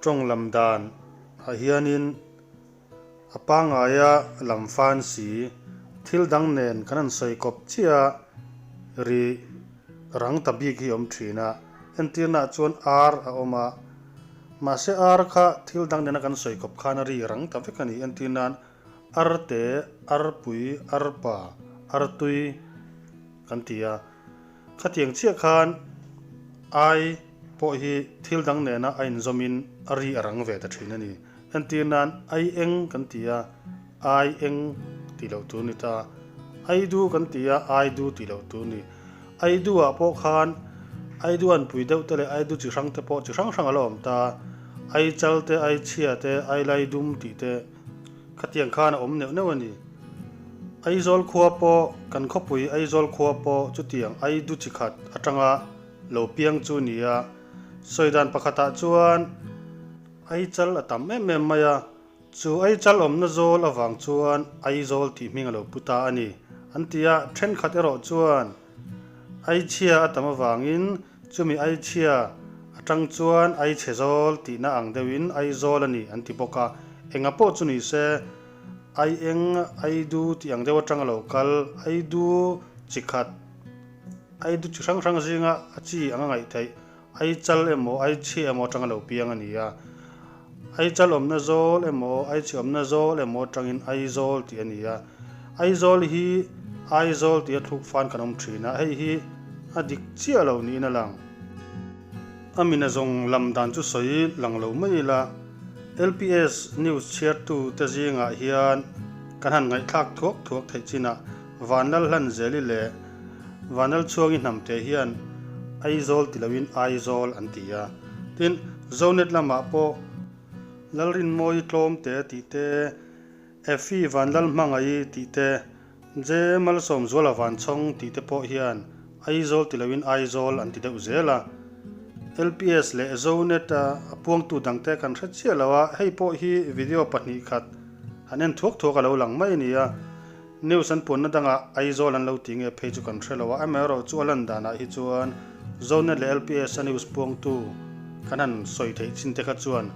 Tawng lam dan ah hianin a pangaia lam fan si, thil dang nen kan han sawi kawp chiah a, ri rang ta bik hi a awm thin a. Entirnaah chuan ar a awm a, mahse ar kha thil dang nena kan sawi kawp khan a ri rang ta vek a ni. Entirna'n arte, arpui, arpa, artui kan ti a. Khatiang chiah khan ai pawh hi thil dang nena a inzawmin a ri a rang ve ta thin a ni. Entir nan ai eng kan ti a, ai eng tih loh tur ni ta. Ai du kan ti a, ai du tih loh tur ni. Ai du ah pawh khan ai du an pui deuh te leh ai du chi hrang te pawh chi hrang hrang a la awm ta. Ai chal te, ai chhia te, ai lai dum tih te. Khatiang khan a awm neuh neuh a ni. Aizawl khua pawh, kan khawpui Aizawl khua pawh chutiang Aidu chi khat atanga lo piang chu ni a. Sawi dan pakhatah chuan Aichal a tam em em mai a, chu Aichal awmna zawl avang chuan Aizawl tih hming a lo pu ta a ni an ti a. Thenkhat erawh chuan Aichhia a tam avangin chumi Aichhia atang chuan Aichhe zawl tihna ang deuhin Aizawl a ni an ti bawk a. Enga pawh chu ni se, Ai eng, Aidu tih ang deuh atanga lo kal, Aidu chi khat, Aidu chi hrang hrang zinga a chi anga ngaih theih, Aichal emaw Aichhia emaw atanga lo piang a ni a. Aichal awmna zawl emaw Aichhe awmna zawl emaw atangin Aizawl tih a ni a. Aizawl hi Aizawl tih a thluk fan kan awm thin a, hei hi a dik chiah lo niin a lang. A mina zawng lam dan chu sawi lang lo mai ila, LPS news chhiartu te zingah hian kan han ngaihthlak thuak thuak theih chinah Vanlalhlanzeli leh Vanlalchhuangi hnamte hian Aizawl ti loin Aizawl an ti a. Tin, Zonet lamah pawh Lalrinmawi tlawmte tih te, Effie Vanlalhmangaih tih te, Je Malsawmzuala Vanchhawng tih te pawh hian Aizawl ti loin Aizawl an ti deuh zel a. LPS leh Zonet a puangtu dangte kan hre chiah lo a, hei pawh hi video 2 khat han en thuak thuak a lo lang mai a ni a. News an puanna dangah Aizawl an lo ti nge phei chu kan hre lo a, amaherawhchu a lan danah hi chuan Zonet leh LPS a news puangtu kan han sawi theih chin te kha chuan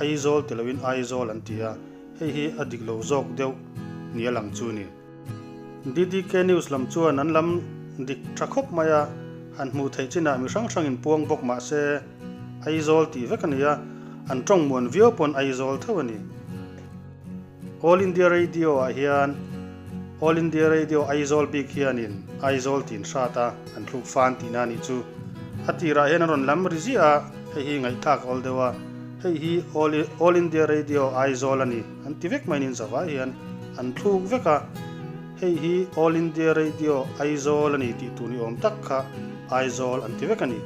Aizawl ti loin Aizawl an ti a, hei hi a dik lo zawk deuh ni a lang chu ni. DDK News lam chuan an lam dik tha khawp mai a, han hmuh theih chinah mi hrang hrangin puang bawk mah se Aizawl tih vek a ni a, an tawng muan viau pawn Aizawl tho a ni. All India Radio ah hian All India Radio Aizawl bik hianin Aizawl tin hrat a, an thluk fan tihna a nih chu. A tirah hian an rawn lam ri ziah a, hei hi ngaihthlak a awl deuh a, hei hi All All India Radio Aizawl a ni an ti vek mai niin zavai hian an thluk vek a, hei hi All India Radio Aizawl a ni tih tur ni awm tak kha Aizawl an ti vek a ni.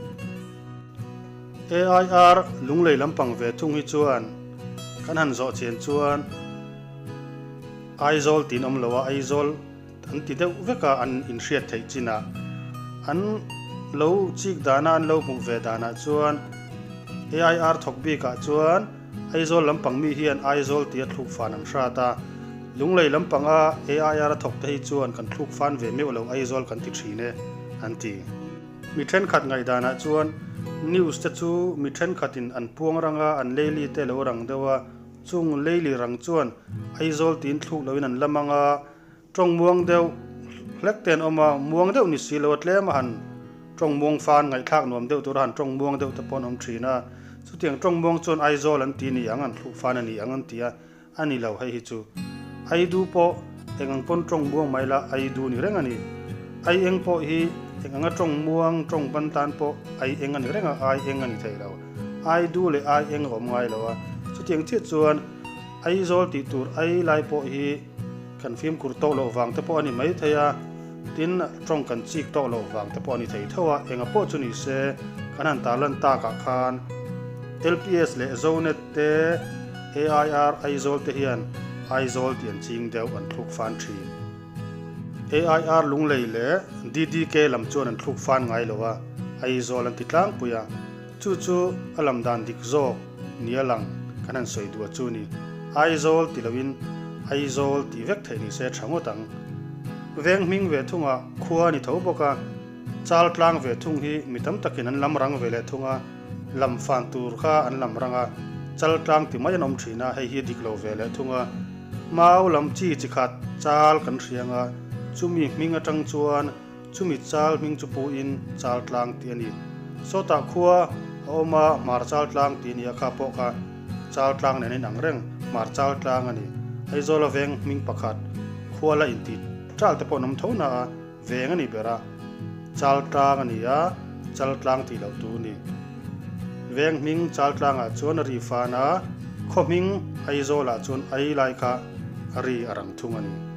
AIR Lunglei lampang ve thung hi chuan kan han zawh chian chuan Aizawl tiin awm lo a, Aizawl an ti deuh vek a, an inhriat theih chinah an lo chik dana an lo hmuh ve danah chuan AIR thawk bikah chuan Aizawl lampang mi hian Aizawl tia thluk fan an hrat a, Lunglei lampanga AIR a thawk te hi chuan kan thluk fan ve meuh lo Aizawl kan ti thin e an ti. Mi thenkhat ngaihdanah chuan news te chu mi thenkhatin an puang rang a, an leili te lo rang deuh a, chung leili rang chuan Aizawl tiin thluk loin an la mang a, tawng muang deuh hlek te an awm a, muang deuh ni si lo a tlem a han tawng muang fan ngaihthlak nuam deuh tura han tawng muang deuh te pawh an awm thin a, chutiang tawng muang chuan Aizawl an ti ni ang, an thluk fan a ni ang an ti a, a ni lo hei hi chu. Aidu pawh eng ang pawn tawng muang mai la Aidu ni reng a ni. Ai eng pawh hi eng anga tawng muang tawng ban tan pawh ai eng a ni reng a, ai eng a ni thei lo. Aidu leh ai eng a awm ngai lo a. Chutiang chiah chuan Aizawl tih tur ai lai pawh hi kan fimkhur tawk loh vang te pawh a ni mai thei a, tin tawng kan chik tawk loh vang te pawh a ni thei tho a, enga pawh chu ni se kan han tarlan takah khan LPS leh Zonet te AIR Aizawl te hian Aizawl tih an ching deuh an thluk fan thin. AIR Lunglei leh DDK lam chuan an thluk fan ngai lo a, Aizawl an ti tlangpui a, chu chu a lam dan dik zawk nia lang kan han sawi duh a chu ni. Aizawl ti loin Aizawl tih vek theih ni se tha ngawt ang. Veng hming ve thungah khua a ni tho bawk a, chal tlang ve thung hi mi tam takin an lam rang ve leh thung a, lam fan tur kha an lam rang a, Chaltlang ti mai an awm thin a, hei hi a dik lo ve leh thung a. Mau lam chi chi khat chal kan hria ang a, chumi hming atang chuan chumi chal hming chu puhin Chaltlang tih a ni. Sawtah khua a awm a, Hmar Chaltlang tih a ni a, kha pawh kha Chaltlang nen a inang reng, Hmar Chaltlang a ni. Aizawla veng hming pakhat khua la intih ṭal te pawh an awm tho na a, Veng a ni ber a, Chaltlang a ni a, Chaltlang tih loh tu a ni. Veng hming Chaltlangah chuan a ri fan a, khaw hming Aizawlah chuan Ai lai kha a ri a rang thung a ni.